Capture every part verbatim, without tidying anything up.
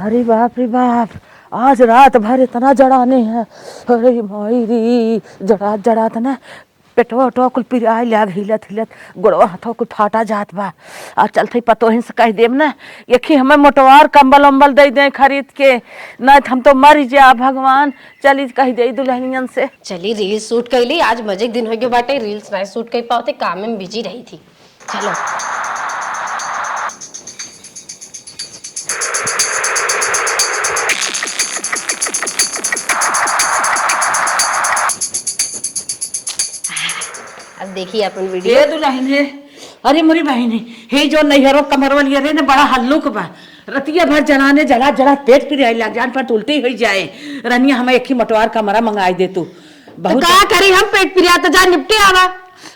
अरे बाप रे बाप, आज रात भर इतना जड़ाने है। अरे माई रे, जड़ात जड़ात ना पेटवा उटवा कुल पिराए लाग, हिलत हिलत गोड़वा हाथवा कुल फाटा जात बा। आ चलत ही पतोहिन से कह देब ना, एक ही हमें मोटवार कंबल उम्बल दे दें खरीद के, नहीं तो हम तो मर जा भगवान। चली कह दे दुल्हनियन से। चली रील शूट कर ली, आज मजे के दिन हो गए बाटे, रील्स नहीं शूट कर पावते, काम में बिजी रही थी। चलो। अब देखिए अपन वीडियो। ए दुल्हन है, अरे मोरी बहिन है, हे जो नैहरो कमरवा लिया रहे ना, बड़ा हल्लुक बा। रतिया भर जलाने जला जला पेट पिराए लाग, जान पर उल्टी हो जाए। रनिया हमें एक ही मोटवार कमरा मंगाई दे तू। तो बहुत का करी हम, पेट पिरात जा निपटे आवा।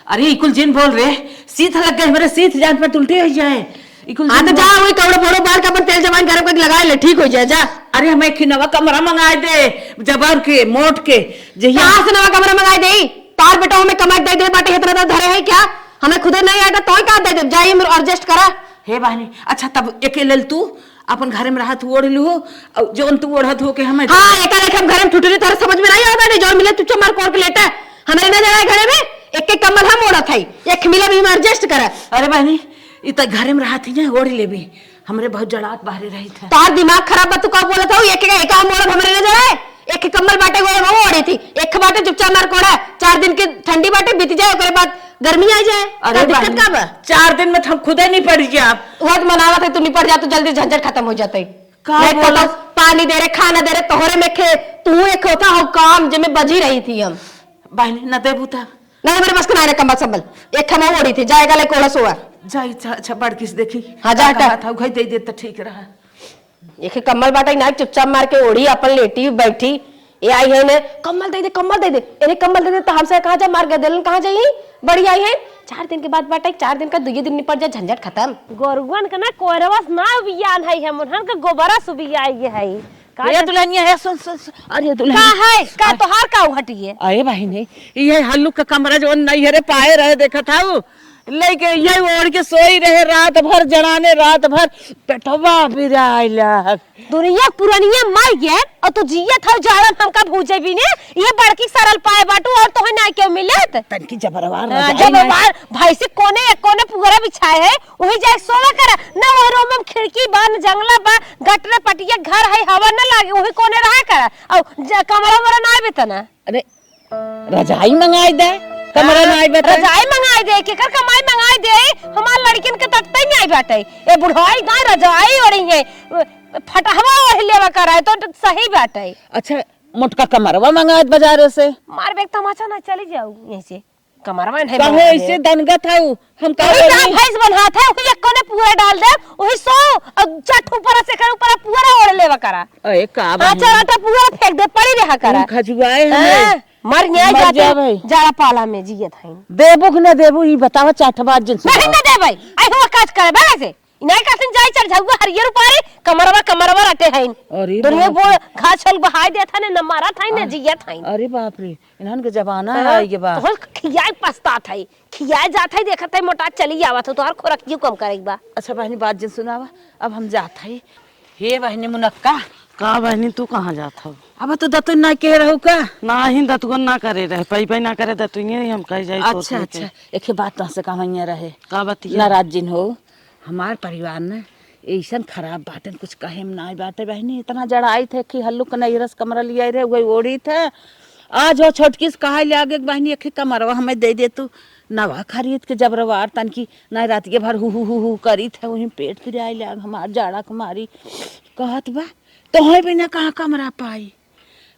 अरे इकुल जिन बोल रे, सीत लग गए हमरे, सीत जान पर उल्टी हो जाए। इकुल हाँ जिन तो बोल। जा वही कौड़ो फोड़ो बाल का अपन तेल जवाइन गरम करके लगाए ले, ठीक हो जाए जा। अरे हमें एक ही नवा कमरा मंगाए दे, जबर के मोट के। जहिया कहाँ से नवा कमरा मंगाए दे? तार बेटा हमें कमाई दे दे बाटे, इतना तो धरे है क्या? हमें खुदे नहीं आटा तो का दे दे, जाइए मेरे एडजस्ट करा। हे बहनी, अच्छा तब एक लेल तू अपन घरे में रहत ओढ़ लू, और जौन तू ओढ़त हो के हमें हाँ, एका लेखे हम घरे में ठुठुरी, तोहरे समझ में नहीं आवत बाटे, जौन मिले चुपचाप मार कोर के लेटा। हमरे ना जगह घरे में एक एक कम्बल हम ओढ़त हई, एक मिले भी हम एडजस्ट करा। अरे बहनी, इ त घरे में रहत ही ना, ओढ़ लेबे, हमरे बहुत जड़ात बाहरे रहित है। तोहार दिमाग खराब बा, तू का बोलत हो? एक एक, एक हम ओढ़ब, हमरे ना जगह एक कम्बल बाटे, वो वो ओढ़ी थी, एक बाटे चुपचाप मार कोड़ा, चार दिन के ठंडी बाटे बीत जाए, ओकरे बाद गर्मी आ जाए, अरे का दिक्कत बहनी, का बा? चार दिन में तो हम खुदे निपट जाब। वह तो मनावत है, तू निपट जा, तू जल्दी झंझट खत्म हो जाते। का नहीं बोला? पता, पानी दे रे, खाना दे रे, तोहरे में खे, तू एक होता हो काम जेमे बजी रही थी हम। बहनी, न देबू त? नहीं, मेरे बस के ना रे कम्बल संबल। एक हम ओढ़ी थी, जाएगा ले कोड़ा सोआ। जा, अच्छा, अच्छा, बड़की से देखी। हाँ, जा, का हटा। कहा था, उघाई दे दे त ठीक रहा। एक कम्बल बाटे ना, चुपचाप मार के ओढ़ी, अपन लेटी बैठी। ए आई है ने, "कम्बल दे दे, कम्बल दे दे।" एने कम्बल दे दे, तो हमसे कहाँ जा, मार गदेलन कहाँ जाई? बड़ी आई है, चार दिन के बाद बाटे, चार दिन का दुइये दिन निपट जा, झंझट खत्म। गोरुअन के ना कोरवस ना उबियान है, हम उन्हन के गोबरस उबियाई है। का ए दुल्हनिया है, सुन, सुन, सुन। अरे दुल्हनिया। का है? का अरे तोहार का उघटी है? अरे बहिनी, ये हल्लू का कमरा जो नैहरे पाए रहे, देखत हऊ? लेके ये ओढ़ के सोई रहे रात भर, जनाने रात भर पेटवा बिराइला। दुनिया पुरनिया मर गए और तू जियत हौ जाड़न हमका भूजे भी ने। ये बड़की सरल पाए बाटू और तोहे ना क्यों मिलत? तनकी जबरवार हाँ, रजाई जब में। बार भैंसी कोने एक कोने पुअरा बिछाए है, वही जाए सोवा करा। ना वो रूम में खिड़की बा, न जंगला बा, गटरे पटिया घर है, हवा न लागे, वही कोने रहा करा। और ज-, कमरा वमरा ना आवे तना। अरे रजाई मंगाई दे, कमरा हाँ, ना आई बता। रजाई मंगाई दे, केकर कमाई मंगाई दे, हमार लड़किन के तत्ते नहीं आई बाटे। ए बुढ़ाई गाय रजाई ओढ़ी है, फटहवा ओढ़ लेवा करा है, तो सही बाटे। अच्छा, मोटका कमरवा मंगाए बाजारे से। मार बेग तमाचा ना चली जाऊ यहीं से। कमरवा नहीं काहे मंगाए ऐसे दे। दनगत हऊ? हम का अरे का बोली? भैंस बनात है, वही एक कोने पुअरा डाल दे, वही सो, और चट ऊपर से कर ऊपर पुअरा ओढ़ लेवा करा। अरे का हाँ, बहन? चल आटा पुअरा फेंक दे, पड़ी रहा करा। हम खजुआए हमें। हाँ, मर न्याय मर जाते जा भाई। जाड़ा पाला में जियत है। देबू कि ना देबू, ई बतावा, चाट बात जिन नहीं सुनावा। ना देबै, आई हुआ काज करे, भागे से। इनाय कासिन जाई चल जाऊगा हरियर उपारे, कमरवा, कमरवा रटे हैं। अरे दुनिया बाप बोल, रे। घास छल बहाई देत है, न मारत है, न आ, जियत है। अरे बाप रे, इन्हन के जमाना हाँ, है, ये बात। तो खियाए पछतात है, खियाए जात है, देखत है, मोटा चली आवत हो, तोहर खोरकियो कम करे के बा। अच्छा बहनी, बात जिन सुनावा, अब हम जात है। हे बहनी मुनक्का। का बहनी, तू कहाँ जात हऊ? अब तो दतुन ना कह रहू का? नाही, दतुन ना करे रहे, पई पई ना करे दतुन, ये हम कह जाई सोच अच्छा, लेके। अच्छा, एक ही बात तुमसे कहवैया रहे। का बतिया? नाराज जिन हो, हमार परिवार न ऐसन खराब बाटन, कुछ कहे में नाई बाटे बहनी, इतना जड़ाई थे कि हल्लुक नैहरस कमरा लिया रहे, वही ओढ़ी थे। आज हो छोटकी से कहा ले आगे बहनी, एक ही कमरवा हमें दे दे तू, नवा खरीद के जबरवार तनकी, ना रात के भर हु हु हु हु करी थे, वही पेट पिराए लाग हमार जाड़ा के मारी। कहत बा, तोहे बिना कहाँ कमरा पाई?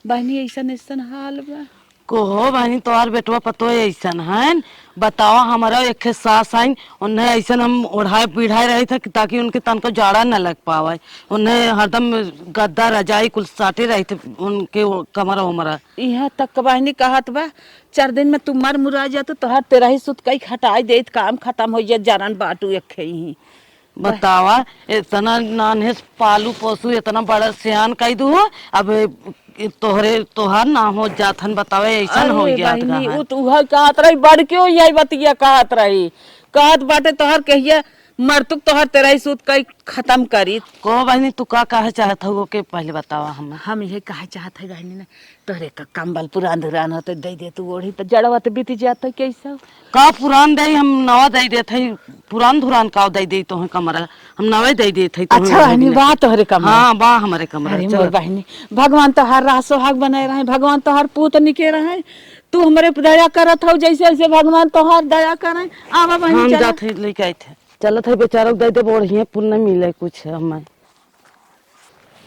बहनी, ऐसन, ऐसन हाल बा। कहो बहनी, तोहार बेटवा पतोह ऐसन हन, बतावा, हमारा एक सास हइन, उन्हें ऐसन हम ओढ़ाए पिढ़ाए रही थे कि ताकि उनके तनको जाड़ा न लग पावे, उन्हें हरदम गद्दा रजाई कुल साटे रही थे उनके वो कमरा उमरा। यहाँ तक बहनी कहत बा, चार दिन में तू मर मुरा जा, तो तोहार तेरही सुत कई हटाई देत, काम खत्म हो जात, जानन बाटू एक ही। बतावा, इतना नान्हे से पालू पशु इतना बड़ा सियान कई दू, अब तोहरे, तोहार ना हो जात हन, बतावा, ऐसन हो अरे जात बहिनी, रहन। उ तो उहे कहत रही, बड़कियो यही बतिया कहत रही, कहत बाटे तोहर कहिया मरतुक तोहर तेरही सूत कई खतम करी। कहो बहिनी, तू का कहे चाहत हऊ, ओके पहिले बतावा हमें। हम इहे कहे चाहत है बहिनी ना, तोहरे का कंबल पुरान धुरान होते दे दे तू ओढ़ी, तो जड़वा तो बीत जात है कैसा। का पुरान दे, हम नवा दे देत है, पुरान धुरान का दे दे तोहे कमरा, हम नवा दे देत है तोहे अच्छा ओढ़े बहिनी, बिना। बा तोहरे कमरा? हाँ, बा हमरे कमरा, अरे चल। मोर बहिनी, भगवान तोहार राह सोहाग बनाए रहे, भगवान तोहार पूत निके रहे, तू हमरे पे दया करत हऊ, जैसे जैसे भगवान तोहार दया करे। आवा बहिनी, हम चला। जात है, लेके आइत है। चलत है बेचारा के दे दे, बढ़िया पुण्य मिले कुछ हमें।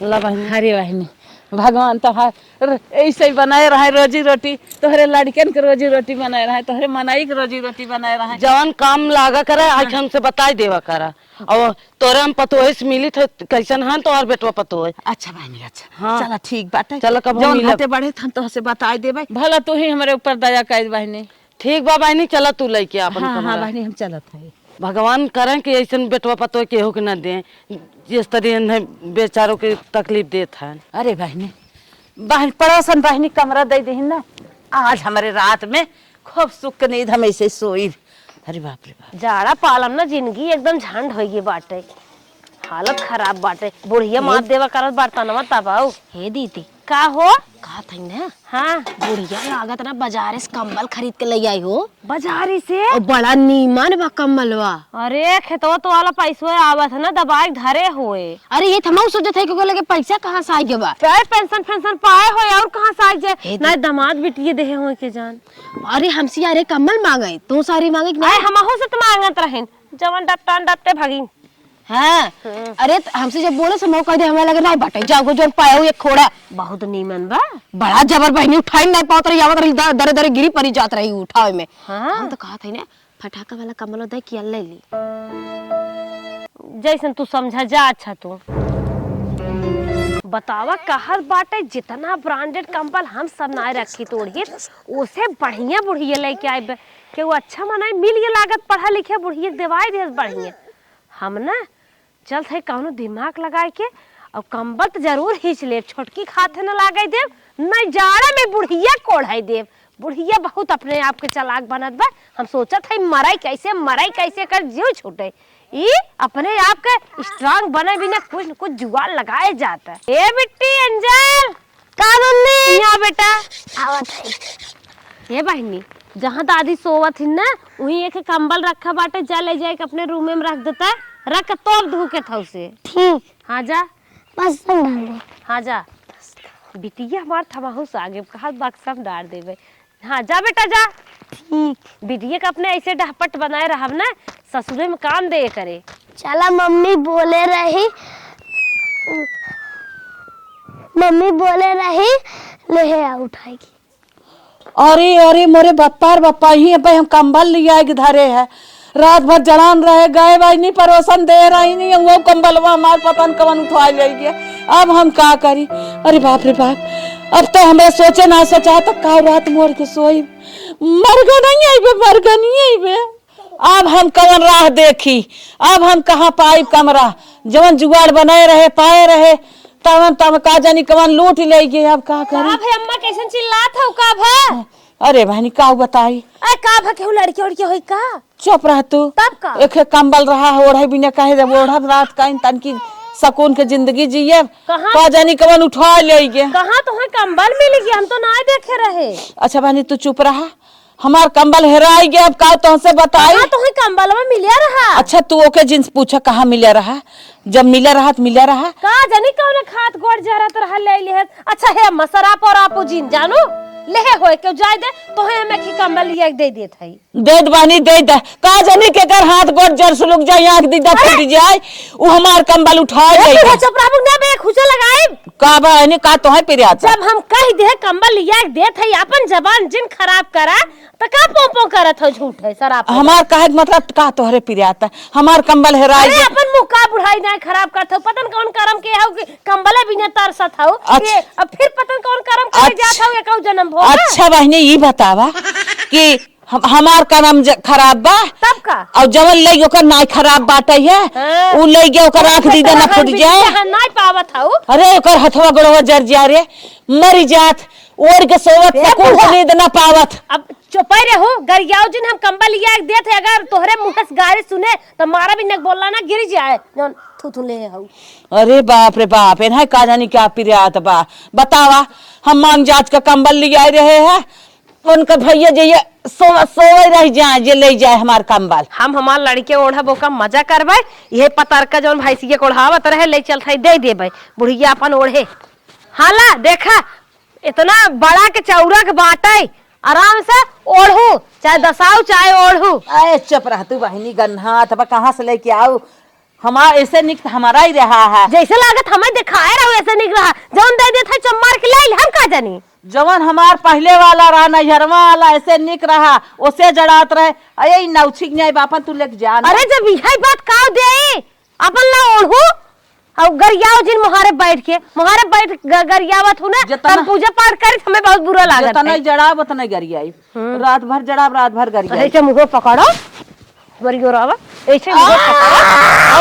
ला बहिनी। अरे बहिनी, भगवान तोहार र-, ऐसे ही बनाए रहे रोजी रोटी, तोहरे लड़कन के रोजी रोटी बनाए रहे, तोहरे मनई के रोजी रोटी बनाए रहे। जवन काम लागा करे, आके हाँ। हमसे बताई देवा करा। और तोरे हम पतोहे से मिली थे, कैसन हन तोहर बेटवा पतोहे? अच्छा बहिनी, अच्छा। हाँ। चला ठीक बाटे। चला कबो जवन मिलब। घाटे बढ़े थे, हम तोहसे बताई देबे। भला तू ही हमरे ऊपर दया कर बहिनी। ठीक बा बहिनी, चला तू लेके आपन हाँ, हाँ कमरा। बहिनी, हम चलत है। भगवान करें कि ऐसन बेटवा पतोह केहू के न दें, जिस तरह इन्हें बेचारों के तकलीफ देत हैं। अरे बहिनी, बहन, पड़ोसन बहिनी कमरा दे दीहिन ना, आज हमरे रात में खूब सुख के नींद हम ऐसे सोई। अरे बाप रे बाप। जाड़ा पालन ना जिंदगी एकदम झंड होइ गई बाटे, हालत खराब बाटे। बुढ़िया ए- मात देवा करत बर्तनवा तबाऊ। हे दीदी, का हो? का थई ना? हाँ। बुढ़िया लागत ना बाजारे से कंबल खरीद के ले आई हो। बाजारी से? और बड़ा नीमन बा कंबलवा। अरे, खेतवा तो वाला पैसवा आवत है ना, दबाए के धरे होए। अरे, ये तो हमहू सोचत है कि ओकरे लगे पैसा कहाँ से आइ गवा। चाहे पेंशन फेंशन पाए होए और कहाँ से आइ जाए। हे ना, दमाद बिटिये देहे होए के जान। अरे, हमसे यारे कंबल मांगे, तू सारी मांगे कि अरे, नहीं? हमहू से तो मांगत रहेन, जवन डपटान डपटे भगिन। हाँ। हम्म। अरे, त हमसे जब बोले से मौका दे, हमें लगे, "नहीं बाटे, जाओ, जो पायो, ये खोड़ा।" बहुत नीमन बा। बड़ा जबर बहिनी, उठाई नहीं पावत रही, आवत रही, द-, दरे दरे गिरी परी जात रही उठावे में। हाँ। हम तो कहत हई ना, फटाका वाला कंबल दे कि ले ली। जैसन तू समझा जा, अच्छा तू। बतावा, कहत बाटे, जितना branded कंबल हम सब ना रखी तोड़िए, ओसे बढ़िया बुढ़िया लेके आइबे। केहू अच्छा मनई मिल गए लागत, पढ़ा लिखे बुढ़िया देवाई देस बढ़िया। हम ना चलत है कौनो दिमाग लगाए के, और कंबल तो जरूर खींच लेब, छोटकी खाते न लागे देब, नहीं जाड़ा में बुढ़िया कोढ़ाई देब। बुढ़िया बहुत अपने आप के चालाक बनत बा, हम सोचत है मरई कैसे, मरई कैसे कर जीव छूटे। ई अपने आप के strong बने बिना कुछ न कुछ जुगाड़ लगाए जाता। ए बिट्टी, एंजल, का मम्मी? यहाँ बेटा। आवत है। हे बहिनी, जहाँ दादी सोवत हिन ना, वहीं एक कंबल रखा बाटे, जा ले जाए के अपने रूमे में रख देता। रख, तोप धू के था उसे। ठीक। हाँ जा। बस डाल दे। हाँ जा। बिटिया हमार थमाहू से आगे कहा बक्सा में डाल देबे। हाँ जा बेटा जा। ठीक। बिटिया का अपने ऐसे डहपट बनाए रहब ना, ससुरे में काम दे करे। चला मम्मी बोले रही, मम्मी बोले रही, ले हे आ उठाएगी। अरे, अरे, मोरे बप्पा रे बप्पा, इहीं पे हम कंबल लियाए के धरे है। रात भर जड़ान रहे, गए बाई, नहीं परोसन दे रही, नहीं, वो कंबलवा हमार पता न कवन उठा ले गया। अब हम का करी? अरे बाप रे बाप, अब तो हमरा सोचे ना सोचा तो का रात मोर के सोई। मरगा नहीं आइबे, मरगा नहीं आइबे। अब हम कवन राह देखी, अब हम कहाँ पाइब कमरा? जवन जुगाड़ बनाए रहे, पाए रहे, तवन तब का जानी कवन लूट ले गए। अब का करी? का भे अम्मा, कैसन चिल्लात हो का भे? अरे बहनी, का बताई? अरे का भे, केहू लड़की उड़की होई का? चुप रह तू। तब का? एक, एक कंबल रहा है, ओढ़े बिना कहे जब ओढ़ब रात का, इन तन की सुकून के जिंदगी जिए। कहाँ? का जानी कवन उठा ले गए। कहाँ तोहे कंबल मिल गया? हम तो ना देखे रहे। अच्छा बहनी, तू चुप रहा। हमार कंबल हेराई गया, अब का तोहसे बताई? कहाँ तोहे कंबलवा मिलिया रहा? अच्छा, तू ओके जिनसे पूछा कहाँ मिलिया रहा, जब मिलिया रहा तो मिलिया रहा। का जानी कौन खात गोड़ जरत रहा ले लिहत। अच्छा हे अम्मा, सराप और आपू जीन जानू, लेहे होए क्यों जाए दे, तोहे हम एक ही कंबल लिया के दे देत हई। दे दे बहनी, दे दे। का जानी केकर हाथ गोड़ जर सुलुक जाए, आँख दीदा अरे! फूट जाए, उ हमार कंबल उठा ए, ले तू गए। चुप रहबू ना बे, खुचा लगाई। का बहनी, का तोहे पिरियाता? जब हम कह दे कंबल लिया के देत हई, अपन जबान जिन खराब करा, त का पों पों करत हो झूठ है, सराप है। हमार कहे के मतलब का तोहरे पिरियाता? हमार कंबल हेराई अरे गए। अपन मुंह का बुढ़ाई ना खराब करत हो, पता न कौन करम के हो कि कंबले बिना तरसत हो। अच्छा। ये अब फिर पता न कौन करम करे अच्छा। जात हो, एकौ जन्म भोग। अच्छा बहनी, ई बतावा कि हम, हमार करम ज-, खराब बा। तब का? और जवन लई ओकर नाई खराब बाटे है, हाँ। उ लई गया ओकर आँख दीदा ना फूट जाए। हाँ, नाई पावत हो। अरे ओकर हथवा गोड़वा जर जा रे, मरी जात। ओढ़ के सोवत ए, त कुछ बूढ़ा। नींद ना पावत। अब चुपै रहू, गरियाउ जिन, हम कंबल लिया के देत है, अगर तोहरे मुँह से गारी सुने त मारा भी नक बोलला ना, गिर जाए, जौन थू थू ले हऊ। अरे बाप रे बाप, एन्हे का जानी क्या पिरात बा। बतावा, हम मांग जांच का कंबल लियाए रहे हैं, उनका भैया जइया सोवा, सोवे रह जाए, जे ले जाए हमार कंबल। हम हमार लड़के ओढ़ब, ओका मजा करबै। इहे पतरका जौन भैंसिया के ओढ़ावत रहे, ले चलत है, दे देबै। बुढ़िया अपन ओढ़े। हाँ ला, देखा, इतना बड़ा के चौरा के बाटै, आराम से ओढ़ू, चाहे दसाऊ, चाहे ओढ़ू। अरे चुप रह तू बहिनी, गन्हात बा, कहाँ से लेके आऊ? हमार ऐसे निक त हमारा ही रहा है। जैसे लागत हमें दिखाए रहो, ऐसे निक रहा। जौन दे देत है, चम्मार के ले, हम का जानी? जवन हमार पहले वाला रहा, नैहरवा वाला, ऐसे निक रहा, ओसे जड़ात रहे। अरे, ई नौछी के न्याय बापन तू लेके जा ना। अरे, जब इहे बात काव दे, अपन ला ओढ़ू, और गरियाओ जिन मोहारे बैठ के, मोहारे बैठ ग-, गरियावत हूँ ना, जितना तब पूजा पाठ करी, हमें बहुत बुरा लागत जितना है। जड़ाब, उतना गरियाई। हम्म। रात भर जड़ाब, रात भर गरियाई। ऐसे मुँह पकड़ो, गरियो रहा, ऐसे मुँह पकड़ो।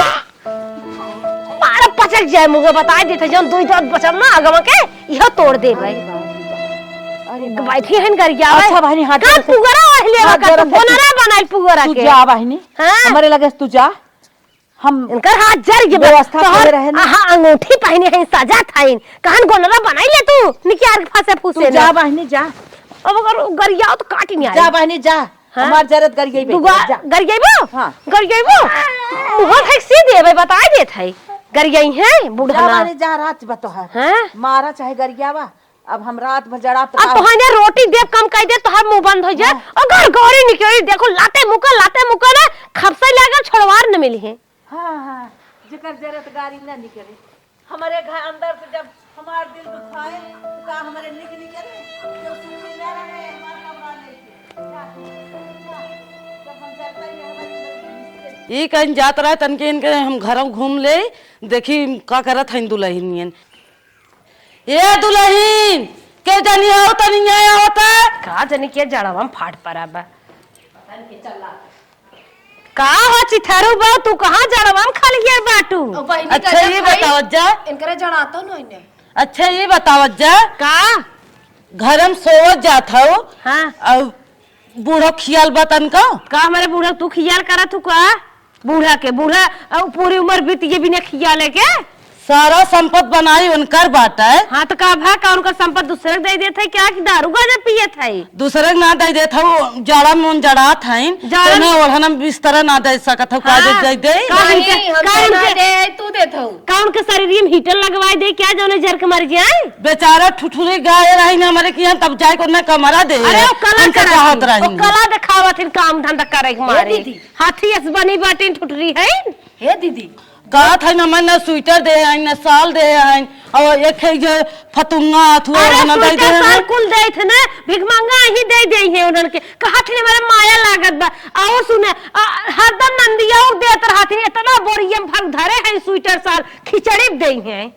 मारा पचक जाए मुँह, बताए देते, जौन दुई दांत बचल ना आगवा के, इहो तोड़ दे भाई। अरे बाप रे। बैठी हन गरियावे। अच्छा बहिनी, हाथ का जरा से, पुअरा ओढ़ लेवा हाथ का जरा तू, से, गोनरा बनाई पुअरा तू के। जा बहिनी, हाँ। हमरे लगे से तू जा। हम इनकर हाथ जर गए बा। व्यवस्था तोहर करे रहे ना। आहा, अंगूठी पहने हैं, सजा थाइन। कहन गोनरा बनाई ले तू, निकियार के फंसे फूसे तू ना। जा बहिनी, जा। अब अगर गरियाओ तो काटी नहीं आई। जा बहिनी, जा। हाँ? हमार जरत गरियाई दुआ जा। गरियाइबो? हाँ। गरियाइबो? मुँह फेंक सी देबे, बताई देत है। गरियाई है, बूढ़ा जा ना। बहिनी, जा, रात बा तोहार। हाँ? मारा चाहे गरियावा। अब हम रात भर जड़ाब त अब का तोहने रोटी देब कम कइ दे, तोहार मुँह बंद होइ जाए। हाँ। अगर गौरी निकली, देखो, लाते मुका, लाते मुका ना, खपसै लागल, छोड़वार न मिली है। हाँ, हाँ, जेकर जरत गारी न निकले। हमरे घर अंदर से जब हमार दिल दुखाए, तो का हमरे निक निकले? केहू सुखी न रहे, हमार कमरा लेके। जा, जा, जब हम जरता ही हमारे घर के मिस्त्री। ई कहीं जात रहे, तनके इनके हम घरों घूम ले, देखी का करत हइन दुलहिनियन। ए दुलहिन, के जानी आओ तनी, यहाँ आओ त। का जानी के जड़वा में फाट परा बा। का हो चिथारू बा, तू कहाँ जड़वा में खलियर बाटू? ओ बहिनी, अच्छा, गजब ये भाई, बतावत जा। इनकरे जड़ातो नहीं ने। अच्छा, ये बतावत जा। का? घर में सोवत जात हऊ। हाँ। अउ बूढ़ो खियाल बा तनका। का हमरे बूढ़ा तू खियाल करत हू का? बूढ़ा के, बूढ़ा, अउ पूरी उम्र बीत गई बिना खियाले के। सारा संपत बनाई उनकर बाटे। हाँ, तो का भा, का उनकर संपत दूसरे के दे देत है क्या कि दारू गांजा पियत है? दूसरे के ना दे देत है, वो जाड़ा में उन जड़ात हैं, जाड़ा तो में ना ओढ़ना बिस्तरा ना दे सकत हो, का हाँ, दे दे? का नहीं, उनके, हम का तो ना उनके, दे, तू देत हो। का उनके शरीर में हीटर लगवाए दे क्या, जौने जर के मर जाए? बेचारा ठुठुरी गाय रही ना हमारे किहाँ, तब जाए को ना कमरा दे। अरे, वो कला हमसे करा कहत थी, रही। वो कला दिखावत थी, काम धंधा करे के ए मारे। दीदी। हाथी अस बनी बाटिन ठुठुरी है। हे दीदी। कहत है ना, मैं ना स्वेटर दे हैं, ना साल दे हैं, और एक है जो फतुंगा अथुआ अरे, वाला दे स्वेटर दे साल हैं। कुल दे थे ना, भिखमंगा ही दे दे हैं उन्हन के। कहत है, हमारे माया लागत बा। और सुने, आ, हरदम नंदिया और देत रहत है, इतना बोरियम भर धरे हैं स्वेटर साल, खिचड़ी दे हैं।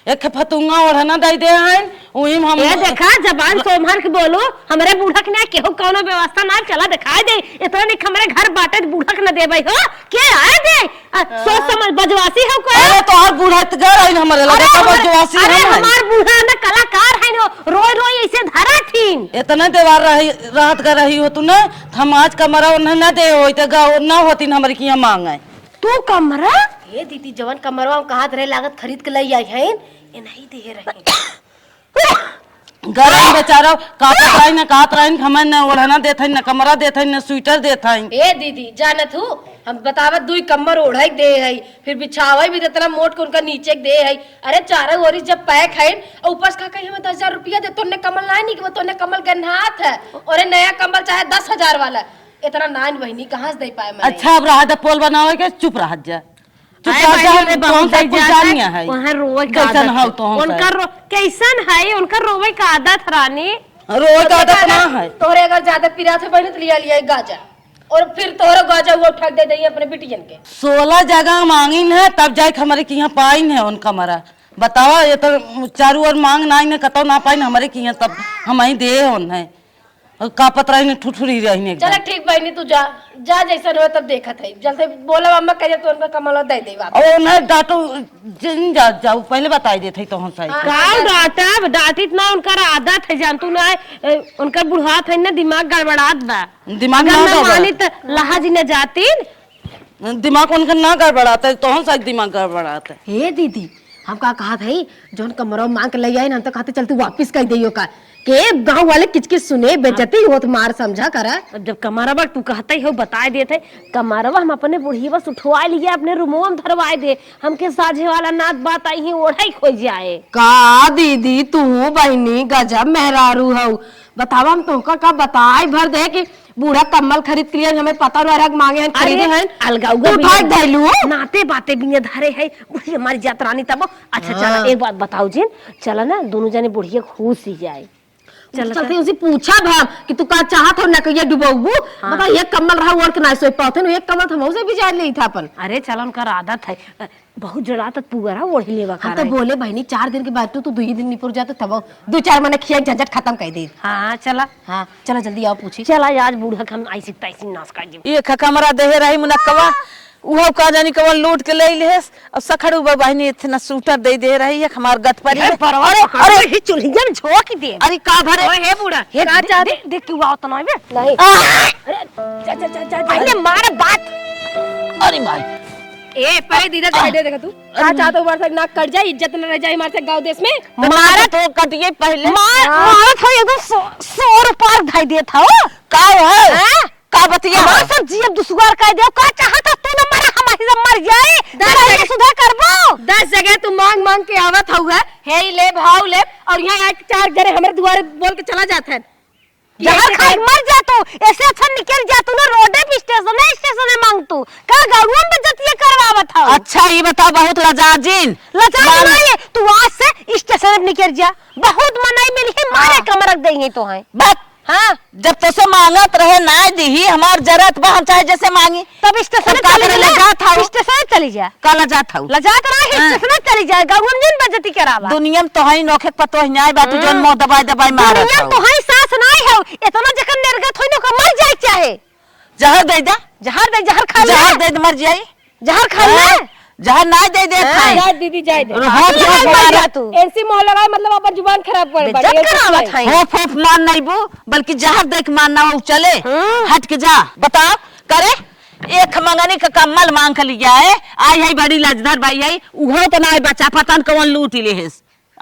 एक फतुंगा ओढ़ना दे दे हैं, वही में हम ए, देखा, जबान सोमहर के बोलो, हमरे बूढ़ा के ना केहू कौनो व्यवस्था ना, चला दिखाई दे। इतना निक हमरे घर बाटे, बूढ़ा के ना देबै हो, के आए दे? आ, सोच समझ बजवासी हो का? अरे, तोहर बूढ़ा त घर आइन हमरे लगे, अरे, तब हमर, बजवासी अरे, हम हैं। हमार बूढ़ा ना कलाकार हैं हो, रोई रोई ऐसे धरा थीन। इतना देवार रही, रात का रही हो तू ना, हम आज कमरा उन्हें ना दे होई, त गा-, ना होतीन हमरे किहाँ मांगे। तू कमरा? हे दीदी, जवन कमरवा हम कहत रहे लागत खरीद के लई आई हईन, ए नहीं देहे रहे। गरम बेचारा कापत रही न, कहत रही न, हमें न ओढ़ना देत हईन, न कमरा देत हईन, न स्वेटर देत हईन। ए दीदी, जानत हूँ, हम बतावत दुई कम्बल ओढ़े के दे हई, फिर बिछावे भी इतना मोट के उनका नीचे के दे हई। अरे चारों ओरी जब पैक हईन, और ऊपर से का कही हमें दस हजार रुपया दे, तोने कम्बल ना निकबो, तोने कम्बल गन्हात है, और ये नया कम्बल चाहे दस हजार वाला, इतना नाइन बहिनी कहाँ से दे पाए मने? अच्छा, अब रहा द पोल बनावे के, चुप रह जा। चुप आए रह जा, बहिनी, हम बहुत तोहन से दर्द कुछ जाता जानिया है। है। वहाँ रोवे का कैसन आदत हौ है। तोहन से? उनकर रो-, कैसन है? उनकर रोवे का आदत, रानी। रोवे का आदत ना है। तोहरे अगर ज्यादा पिरात है बहिनी, तो लिया, लिया एक गाजा। और फिर तोहरे गाजा वो उठा के दे देइए अपने बिटियन के। सोलह जगह मांगिन है, तब जाके हमारे किहाँ पाइन है उनका मरा। बतावा, ये तो चारू ओर मांग ना, इन्हें कतौ ना पाइन, हमारे किहाँ तब हम ही दे होन है। कांपत रहिन, ठुठुरी रहिन एकदम। चला ठीक बहिनी, तू जा, जा जैसन हो तब देखत है। जल्दी बोला अम्मा कहिए तो उनका कमलवा दे दे वापस। और उन्हें डांटो जिन, जा, जाऊ, पहले बताई देत है तोहन साई। हाँ, का हाँ, डांटब? डांटित ना, उनकर आदत है, जानतू ना, ए, उनकर बुढ़ात है ना, दिमाग गड़बड़ात बा। दिमाग अगर ना ना गड़बड़ात। मानी त लहाज न जातीन। दिमाग उनका ना गड़बड़ात है, तोहन साई दिमाग गड़बड़ात है। हे दीदी, हम का कहत हई, जौन कमरवा मांग के लइ आई ना, हम तो कहते चल तू वापिस कइ देइयो का। के गाँव वाले किचकिच सुने, बेइज्जती होत मार समझा करा। अब जब कमरवा तू कहते हो, बताए देत है, कमरवा हम अपने बुढ़िया से उठवाए लिए, अपने रूमवा में धरवाए दे, हमके साझे वाला नात बात आई ही ओढ़ाई खोज जाए। का दीदी, तू बहिनी गजब मेहरारू हऊ। बतावा, हम तोहका का बताई भर दे कि बूढ़ा कम्बल खरीद के लिए हमें पता न रहा, मांगे हन, खरीदे अरे, हन। अलगाउआ तू भी उठाए है। धइलू। नाते बाते भी ये धरे है, बुढ़िया मर जात रानी तब। अच्छा, हाँ। चला, एक बात बताओ जिन, चला ना, दोनों जने बुढ़िया खुश ही जाए। चला चलते चला। उनसे पूछा भाव कि तू का चाहत हो ना कि ये डुबौबू? हाँ। बता, एक कम्बल रहा, ओढ़ के ना सोई पावत है, एक कम्बल तो हमहू से भी जाए ले था अपन। अरे, चला, उनका आदत है। बहुत जड़ा तक पुअरा ओढ़ लेवा हम का तो रहे। बोले बहिनी, चार दिन के बाद तू, तू दुई दिन निपुर जात तब दो चार मने खिया झंझट खत्म कर दे। हाँ, चला। हाँ, चला जल्दी आओ पूछी। चला, आज बूढ़ा के हम ऐसी तैसी नाश कर देब। ये ख-, कमरा देहे रही मुनक्कवा, उहो का जानी कवन लूट के ले लेस। अब सखड़ू बा बहिनी इतना सूटर दे दे रही है हमार गत पर। अरे, परवा अरे, पकड़ अरे। ही चुल्हिया में झोंक दे। अरे, का भरे? ओए, हे बूढ़ा, हे का दे-, चाहत? दे-, देख के हुआ होता ना बे। नहीं। आ! अरे, जा, जा, जा, जा, जा। पहले मार बात। अरे माई। ए, परे दीदा, आ, दे, देखा तू। अरे। का चाहत हो, हमारे से नाक कट जाए, इज्जत न रह जाए हमारे से गाँव देश में। मारत तो कटिए पहले। मार, हाँ। मारत हो एकदम सौ, सौ रुपया धई देत हो। का है? हाँ? का बतिया हमार है? सब जियब दुश्वार कर देव। का चाहत हो तू न मरा, हम ही सब मर जाए। दस तेरा जगह, ही सुधार करबो। दस जगह तू मांग मांग के आवत हउआ, हे ई लेब, हाउ लेब, और यहाँ आके चार जने हमरे दुआरे बोल के चला जात है। जहर खाई मर जा तू, ऐसे अच्छा निकल जा तू ना, रोडे पे स्टेशन है, स्टेशन है मांग तू। का गाड़ुआ में बेइज्जती करवावत हौ? अच्छा, ई बताओ, बहुत लजा जिन। लजा मांग- नहीं है, तू आज से स्टेशन पे निकल जा। बहुत मनई मिली है, मारे हाँ। कमरक देही तो है। बस। हाँ। जब तोसे मांगत रहे, ना दीही, हमार जरत बा, हम चाहे जैसे मांगी। तब स्टेशन तब का चली करे जा, लजात हौ? स्टेशन चली जा। का लजात हौ? लजात रहे, हाँ। स्टेशन चली जा, गाँव में जिन बेइज्जती करावा। दुनिया में तो है नोखे पतो ही नहीं बा, तू जौन हम्म। मुंह दबाए दबाए मारत दुनिया में हौ। तो है सास नहीं है, इतना जखन निर्गत होई ना, ओकर मर जाए चाहे। जहर दे दे। जहर दे, जहर खा ले। जहर दे दे, मर जाई। जहर खा ले। हाँ? जहर ना दे दे, हाँ। खाई। जा दीदी, जाए दे। अरे हाँ, तू तो लगा हमारा मार जा तू। ऐसी मोह लगाए, मतलब अपन जुबान खराब कर बेइज्जत बाटी, ऐसी करावत सुनाई। है। होफ होफ मार नहीं बू, बल्कि जहर देख मार ना हो, चले। हाँ। हट के जा। बताओ, करे, एक मंगनी का कम्बल मांग के लिया है, आई है बड़ी लजधर बाई आई, उहो तो ना बचा, पता न कौन लूट ले है।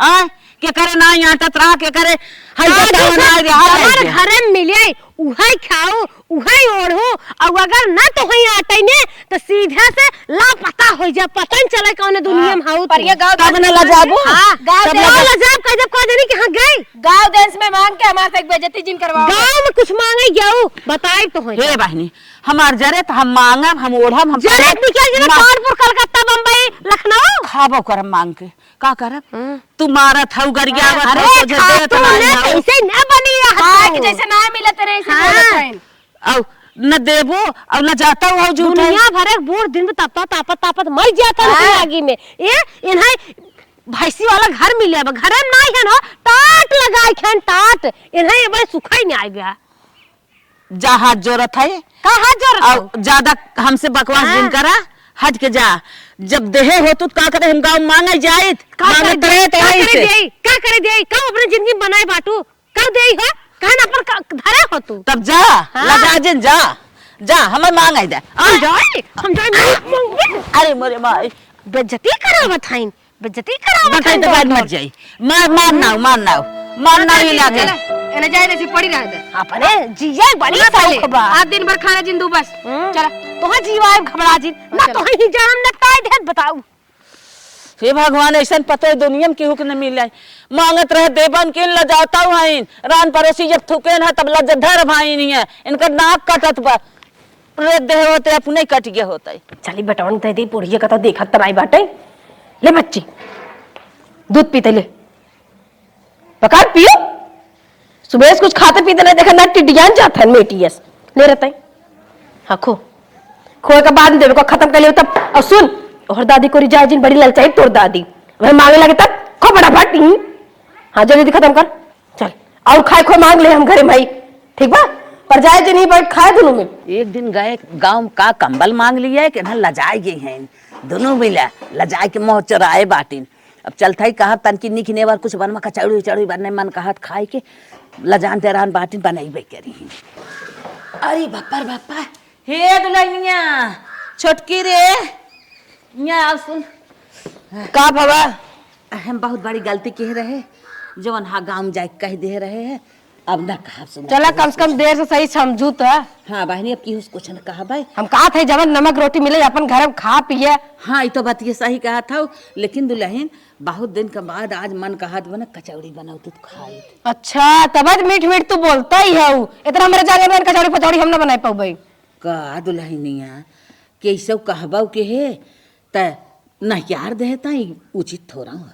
आ, के करे ना आटत रहा, के करे, हई आज बताओ ना, जहर हमार दे। घरे में मिले, उहै खाओ, उहै ओढ़ो, और अगर ना तो हई आटे ने, तो सीधा से लापता हो जा, पता न चले कौन दुनिया में हाँ, हाउ पर तू। ये गाँव तब देश न में लजाबू? हाँ, गाँव तब देश न लजाब, कह जब कह देनी कि हाँ गई। गाँव देश में मांग के हमार से एक बेइज्जती जिन करवाओ। गाँव में कुछ मांगे जाऊ, बताई तो हो। हे बहिनी, हमार जरे तो हम मांगब, हम ओढ़ब, हम जरे पहले निकल जरे मांग- कानपुर, कलकत्ता, बम्बई, लखनऊ। खाबो करब मांग के। का करब? हम्म। तू मारत हऊ, गरियावत अरे, हऊ, तुझे खा देत तू नाई ना, हऊ। कैसे ना बनी रहत खाए के हऊ? जैसे ना मिलत रहे, ऐसे हाँ। बोलत हईन। अउ न देबो, अउ न जाता हऊ झूठा। दुनिया भर एक बूढ़ दिन में तपत, तापत, तापत मर जाता हाँ। उनकी आगी में। ए, इन्हें भैंसी वाला घर मिले, अब घर में नाई है ना, टाट लगाए खेन, टाट। इन्हें ये बड़े सुखाई नहीं आए गया। जा हाथ जोरत है। का हाथ जोरत अउ हऊ? ज्यादा हमसे बकवास हाँ। जिन करा, हट के जा। जब देहे होतू त का करे, हम गाँव मांगे जाइत, का मांगत करे रहे तो देई? का आई करे से। देई? का करे देई? का अपने जिंदगी में बनाए बाटू? का देई हो? काहे ना अपन का धरे होतू? तब जा, हाँ। लजा जिन जा, जा, हमें मांगे दे। हम जाई, हम जाई, मांग, मांग, मांग। अरे मोरे माई। बेइज्जती करावत हईन। बेइज्जती करावत बताई है तो बाद मर जाई। मार, मार नाव, मार नाव। मार नाव ही लागे। चला, एने जाए दे, पड़ी रह दे। अपने जिए बड़ी सुना पहले, शौक बा। आज दिन भर खाना जिन दू बस। हम्म। चला। तोहा जीवा है घबरा जिन। ना चला। तोहा ही जानम न ताई देत बताऊ। हे भगवान, ऐसन पतो दुनिया में केहू के न मिले। मांगत रहे देबन के लजाता हईन। रान पड़ोसी जब थुकेन है तब लज्जधर भाई नहीं है। इनकर नाक कटत बा। रे देह होते अपने कट गए होते। चली बेटवन दे दे, बुढ़िया का तो देखत त नाई बाटे। ले बच्ची, दूध पीते ले। पकड़ पियो। सुबह से कुछ खाते पीते नहीं देखा, ना टिड्डियान जात है मेटियस। ले रहते हैं। हाँ, खो। खोए के बाद में देवे को खत्म कर ले तब। और सुन, और दादी को रिझा जिन बड़ी ललचाई तोर दादी। वह मांगे लगे तब, खो फटाफट। हम्म। हाँ, जल्दी खत्म कर। चल, और खाए खोए मांग ले हम घरे में। ठीक बा, पर जाए जे नहीं बैठ खाए दुनू में। एक दिन गए गाँव का कंबल माँग लिया कि ना लजाए गई हैं दुनू मिला, लजाए के मोह चोराए बाटिन। अब चलत ही कहा तनकी निक नेवर कुछ बनवा कचौड़ी उचौड़ी बनने मन कहत खाए के लजान तेरान बाटिन बनैबे करी। अरे बापा रे बापा, हे दुलहिनिया, छोटकी रे, यहाँ आओ सुन। का भवा? हम बहुत बड़ी गलती किहे रहे, जवन हा गाँव में जाए कह दे रहे हैं, अब ना कहब सुना चला, कम से कम देर से सही समझू त। हाँ बहिनी, अब की कुछ न कहब। हम कहत है जवन नमक रोटी मिले अपन घर में खा पिए। हाँ, ई तो बतिया सही कहत हौ, लेकिन दुलहिन बहुत दिन के बाद आज मन कहत बा ना कचौड़ी बनाओ तू खाई। अच्छा, तब आज मीठ मीठ तू बोलत ही हौ। इतना हमरे जाने में कचौड़ी पचौड़ी हम ना बनाए पउबे। का दुलहिनिया, केसौ कहबौ के हे, त नहियार देहे त ई उचित थोड़ा हो।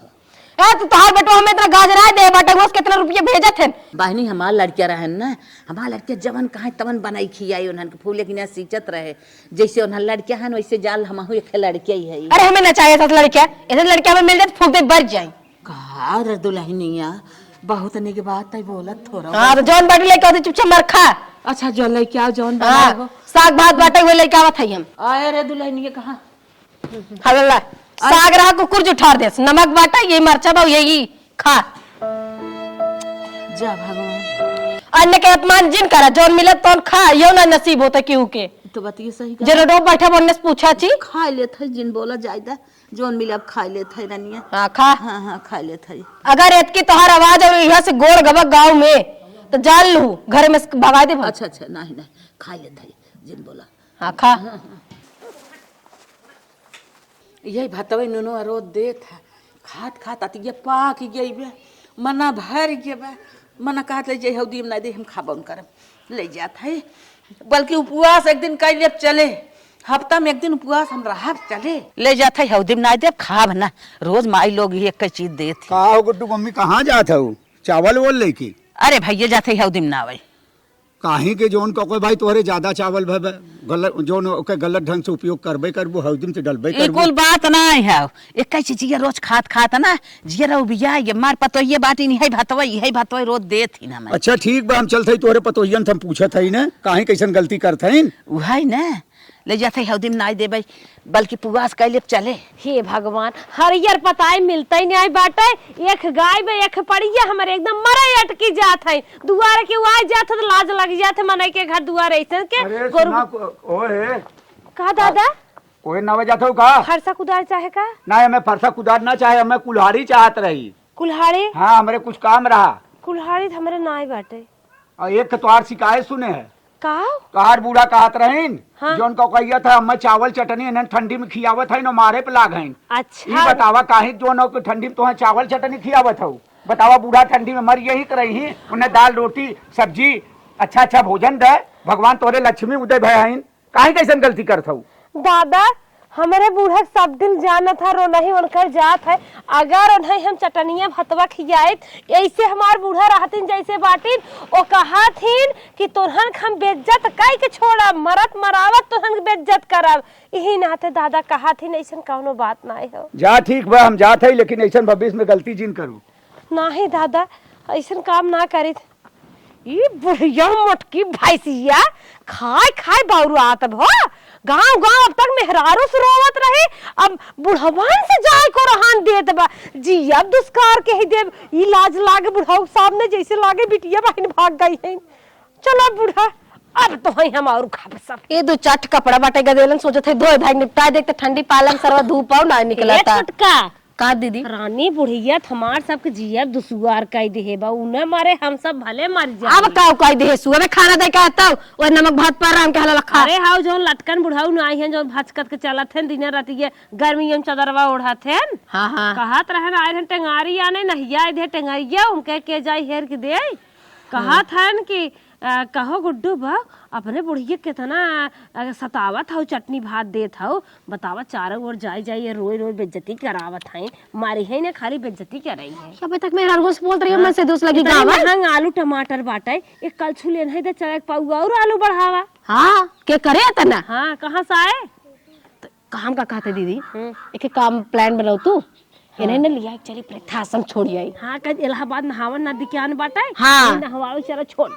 ए, तू तोहार बेटवा हमें इतना गाजराए दे बाटे, ओस कितना रुपया भेजत हन? बहिनी, हमार लड़किया रहन ना, हमार लड़किया जवन कहे तवन बनाई खियाई उन्हन के, फूले के ना सींचत रहे। जैसे उन्हन लड़किया हन, वैसे जाल हमहू एक लड़किया ही है। अरे, हमें ना चाहिए ऐसा लड़किया, ऐसा लड़किया हमें मिल जाए तो फूक दे, बर जाए। का रे दुलहिनिया, बहुत निक बात है, बोलत थोड़ा हाँ, तो जौन बाटी लेके आते चुपचाप मार खा। अच्छा, जौन लेके आओ, जौन हाँ, बनाओ। साग भात बाटे हुए लेके आवत है हम। आए रे दुलहिनिया, कहाँ? हल्ला, अरे। साग रहा कुकुर जुठार देस, नमक बाटा, ये मरचा बा, यही खा। जा भगवान। अन्न के अपमान जिन करा, जौन मिलत तौन खा, यो ना नसीब होता केहू के। तो बतिये सही जे कहा। रोडो बैठा बन्ने से पूछा छी। खा लेत है, जिन बोला जायदा, जौन मिले अब खा लेत है रनिया। हाँ, खा। हाँ, हाँ, खा लेत है। अगर एतकी तोहार आवाज और यहाँ से गोड़ गबक गाँव में, तो जान लू, घर में से भगा दे भाई। अच्छा, अच्छा, नहीं, नहीं, खा लेत है, जिन बोला। हाँ, खा। हाँ, हाँ। यही भतवे नुनो रोज देत है, खात खात अतिया पाक गई बे, मना भर गए बे, मना कहत ले जे हौदी में ना दे, हम खाबो न करब, ले जात है, बल्कि उपवास एक दिन कर लेब चले, हफ्ता में एक दिन उपवास हम रहब चले, ले जात है हौदी में ना दे, खाब ना, रोज माई लोग ही एक चीज देत है। का हो गुड्डू मम्मी, कहाँ जात हो चावल वोल लेके? अरे भैया जात है हौदी में ना आवे। काहे के जौन का कोई भाई तोहरे ज्यादा चावल भवे, गलत, जौन ओके गलत ढंग से उपयोग करबे करबू, हौदी में से डलबे ई करबू। कुल बात ना है, एक चीज ये रोज खात खात ना, जियरा उबिया, ये मार पतोहिए बाटी नहीं है भतवा, यही भतवा रोज देत ही ना मैं। अच्छा ठीक बा, हम चलत हई तोहरे पतोहियन से हम पूछत हई ना, काहे कैसन गलती करत हईन। उहई ना, ले जात हई हौदी में नाई देबे, बल्कि पुआस कैले चले। हे भगवान, हरियर पताई मिलतई नाई बाटे, एक गाय बे, एक पड़िया, हमरे एकदम मरे अटकी जात है। दुआरे के आइ जात है तो लाज लग जात है, मनई के घर दुआरे ऐसन के अरे गोरू सुना, को-, ओए। का दादा? कोई ना जात हो का? फरसा कुदार चाहे का? ना, हमें फरसा कुदार ना चाहे, हमें कुल्हाड़ी चाहत रही। कुल्हाड़ी? हाँ, हमरे कुछ काम रहा। कुल्हाड़ी तो हमरे नाई बाटे। और एक तो तोहार शिकायत सुने है। का? तोहार बूढ़ा कहत रहीन, हाँ। जौन का कहिया था, "अम्मा चावल चटनी इन्हन ठंडी में खियावत है, न मारे पे लाग हैं।" अच्छा। ई बतावा, काहे जौन हो के ठंडी में तोहे चावल चटनी खियावत हऊ? बतावा, बूढ़ा ठंडी में मर यही के रही, उन्हें दाल, रोटी, सब्जी, अच्छा, अच्छा भोजन दे। भगवान तोहरे लक्ष्मी उदय भय हईन, काहे कैसन गलती करत हऊ? दादा, हमरे बूढ़ा के सब दिन जानत है, रोनही उनकर जात है। अगर उन्हें हम चटनिया भतवा खियाइत, ऐसे हमार बूढ़ा रहतीन जैसे बाटिन, ओ कहथिन कि तोहन के हम बेइज्जत कई के छोड़ब, मरत मरावत तोहन के बेइज्जत करब। यही नाते दादा कहथिन, ऐसन कौनो बात नाई हो। जा ठीक बा, हम जात है, लेकिन ऐसन भविष्य में गलती जिन करू। नाही दादा, ऐसन काम ना करित। ई बुढ़िया मोटकी भैंसिया खाए खाए बौरात भो। गांव गांव अब तक मेहरारू से रोवत रही, अब बुढ़वन से जाए को रहन देत बा। जी अब दुष्कार कही देब, ई लाज लागे बुढ़ऊ के सामने, जैसे लागे बिटिया बहिन भाग गई है। चलो बूढ़ा, अब तो है हम और खाब सब। ये दो चार ठे कपड़ा बाटे गदेलन, सोचत है धोए धाए निपटाए देख, तो ठंडी पालन सरवा धूप आओ ना निकलता। ए छोटका, का दीदी? रानी बुढ़िया त हमार सबके जिया दुसुआर कई देहे बा, उन्हें मारे हम सब भले मर जाए। अब का कई देहे? सुबह में खाना दे के आता हूँ, वो नमक भात पर राम के हला लखा। अरे हाउ, जौन लटकन बुढ़ऊ ना आई हैं, जौन भचकत के चलत हैं, दिने रात ये गर्मी में चदरवा ओढ़त हैं। हाँ, हाँ। कहत रहन, आए रहन टेंगारी आने, नहिया दे टेंगरिया, उनके के जाई हेर के दे। कहत हन कि, अ, कहो गुड्डू बा, अपने बुढ़िया कितना, अ, सतावत हऊ, चटनी भात देत हऊ, बतावा, चारों ओर जाई जाई, ये रोई रोई बेइज्जती करावत हईन, मारी है ने खाली बेइज्जती करई है। अबे तक मेहरारू से बोलत रही है, हाँ। मन से दोष लगी इतनी गावा। महंग आलू टमाटर बाटे, एक कलछुल एनही दे, चला एक पाऊ और आलू बढ़ावा। हाँ, के करे इतना? हाँ, कहाँ से आए? त काम का कहते दीदी, हम्म। एक काम plan बनाओ तू, हाँ। इन्हें न लिया चली वृद्धाश्रम छोड़ आई। हाँ, कह इलाहाबाद नहावन नदी के आन बाटे, हाँ। ये नहवाओ चलो छोड़।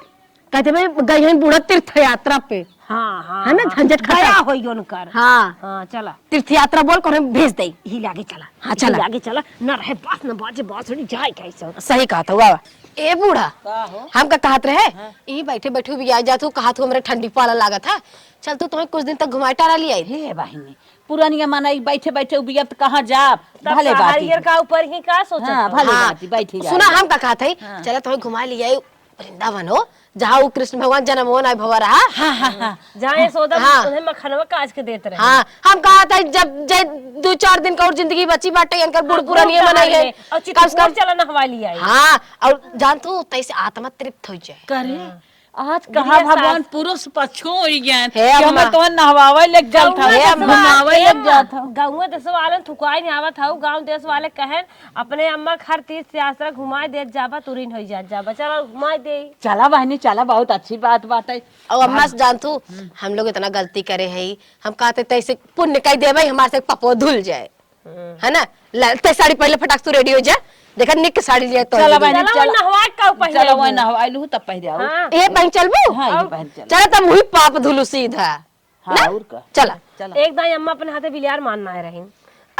कहते भाई गई हैं बूढ़ा तीर्थ यात्रा पे। हाँ, हाँ, है ना, हाँ। झंझट खत्म। गया होई उनकर। हाँ। हाँ, चला। तीर्थ यात्रा बोल, कौन भेज दे। ही लागे चला। हाँ, ही चला। लागे चला। न रहे बास, न बाजे बांसुरी, जाए कैसे? सही कहत हो बाबा। ए बूढ़ा, का हो? हमका कहत रहे, हाँ। ई बैठे बैठे भी आ जात हो, कहत हो हमरे ठंडी पाला लागत है। चल तू तुम्हें कुछ दिन तक घुमाए टारा लियाई। हे बहिनी, पुरनिया मनई बैठे बैठे उबियत कहाँ जाब? तब भले का बाटी। हरियर का ऊपर ही का सोचत हाँ, हो? भले हाँ। बाटी, बैठी सुना, जाए। हम का कहत हई, हाँ। चला तुम्हें घुमा लियाई वृंदावन हो, जहाँ वो कृष्ण भगवान जन्म हो ना भवा रहा। हाँ, हाँ, हाँ। जहाँ यशोदा हाँ। उन्हें मखनवा काज के देत रहे। हाँ, हम कहत हई जब जे दो चार दिन का और जिंदगी बची बाटे, इनकर बूढ़ हाँ, पुरानिया बहुत मनई है। और कम से चित्रकूट कम चला नहवा लियाई। हाँ, और जान तू तैसे आत्मा तृप्त हो जाए। करे। हाँ। आज कहाँ बिटिया भगवान सास। पुरुष पक्षो होई गए हे कि हमें अम्मा। तो नहवावे ले चल था, गौवा हे देश अम्मा। वाले, घुमावे हे ले अम्मा। जात हौ। गौवा देश वाले थुकाई नहीं आवत हौ, गाँव देश वाले कहन, "अपने अम्मा के हर तीर्थ यात्रा घुमाए देत जाबा, तुरिन होई जात जाबा, चला घुमाए दे।" चला बहिनी, चला, बहुत अच्छी बात, बात है। और अम्मा से जान तू, हम्म। हम लोग इतना गलती करे हई, हम कहते तैसे पुण्य कई देबे, हमारे से पपो धुल जाए। हम्म। है ना? ला, ते साड़ी पहले फटाक से ready हो जा। देखा निक के साड़ी लिया तो चला बहिनी, चला चला। वही नहवा के का पहने चला वही हो। नहवा लू तब पहले आओ। हाँ। ये पहन चलबू? हाँ, ये और पहन चल। चला तब वही पाप धुलू सीधा। हाँ, ना? और का? चला। चला। एक दाई अम्मा अपने हाथे बिलियार मारना है रही।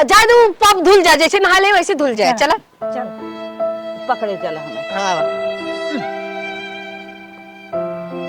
आ, जा दू पाप धुल जा, जैसे नहा ले वैसे धुल जाए। चला। चला। चल। पकड़े चला हमें। हाँ।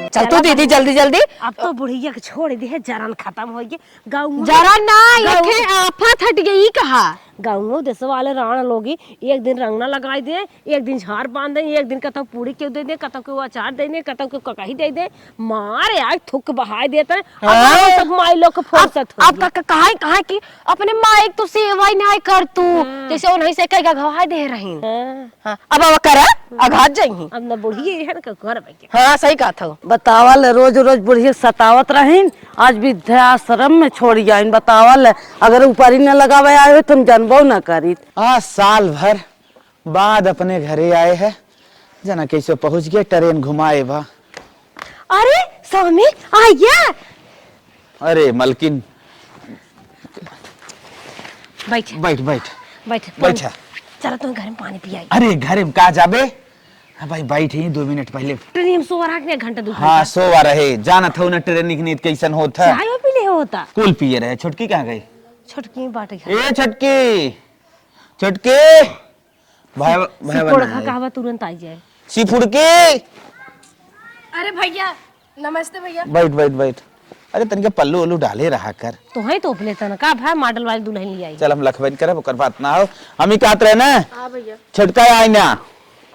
चल तू चला दीदी, बहिनी। जल्दी, जल्दी। अब तो बुढ़िया के छोड़ दे है, जरन खत्म हो गई। गाँव जरा ना, गाँव एके आफत हट गई कहा। गाँव देश वाले राण लोगी एक दिन रंगना लगाई दे, एक दिन झार बांध दे, एक दिन कतौ पूरी के दे दे, कतौ के अचार दे दे, कतौ के ककही दे दे, मार आग थुक बहाई देत है। अब हाँ। सब माई लोग के अब, फुर्सत हो अब गई। का, का, काहे, काहे कि अपने माई के तो सेवा ही नहीं कर तू, हाँ। जैसे उन्हीं से कह गवाई दे रही। हाँ। हाँ, अब, अब कर, अघात जाइही। अब न बुढ़िया है ना, का घर बैठे। हाँ, सही कहत हो। बतावल, रोज रोज बुढ़िया सतावत रहीन, आज वृद्धाश्रम में छोड़ी आइन। बतावल, अगर ऊपरी न लगावे आए हो, तो हम जनबो न करीत। आज साल भर बाद अपने घरे आए हैं, जना कैसे पहुँच गए, ट्रेन घुमाए बा। अरे, स्वामी, आइए। अरे, मलकिन। बैठ। बैठ, बैठ। बैठ। बैठा। चला, तुम घर में पानी पियाई। अरे, घर में का जाबे? हाँ भाई, बैठ ही दो मिनट पहले। ट्रेन में सो रहा कि एक घंटा, दो हाँ, घंटा? सो रहे। जानत हो ना, ट्रेन के नीत कैसन होत है। चाय पी ले होता। कुल पिए रहे। छोटकी कहाँ गई? छोटकी बाटे घर। ए, छोटकी। छोटकी। भाई, भाई सिकुड़ बना खा है। कहवा तुरंत आई जाए। सिफुड़की। अरे भैया, नमस्ते भैया। बैठ, बैठ, बैठ। अरे, तनिके पल्लू उल्लू डाले रहा कर। तो है तो अपने तन का भाई मॉडल वाली दुल्हन ले आई। चल, हम लखबैन करब, ओकर बात ना हो। हम ही कहत रहे ना। हाँ भैया। छोटका आई ना।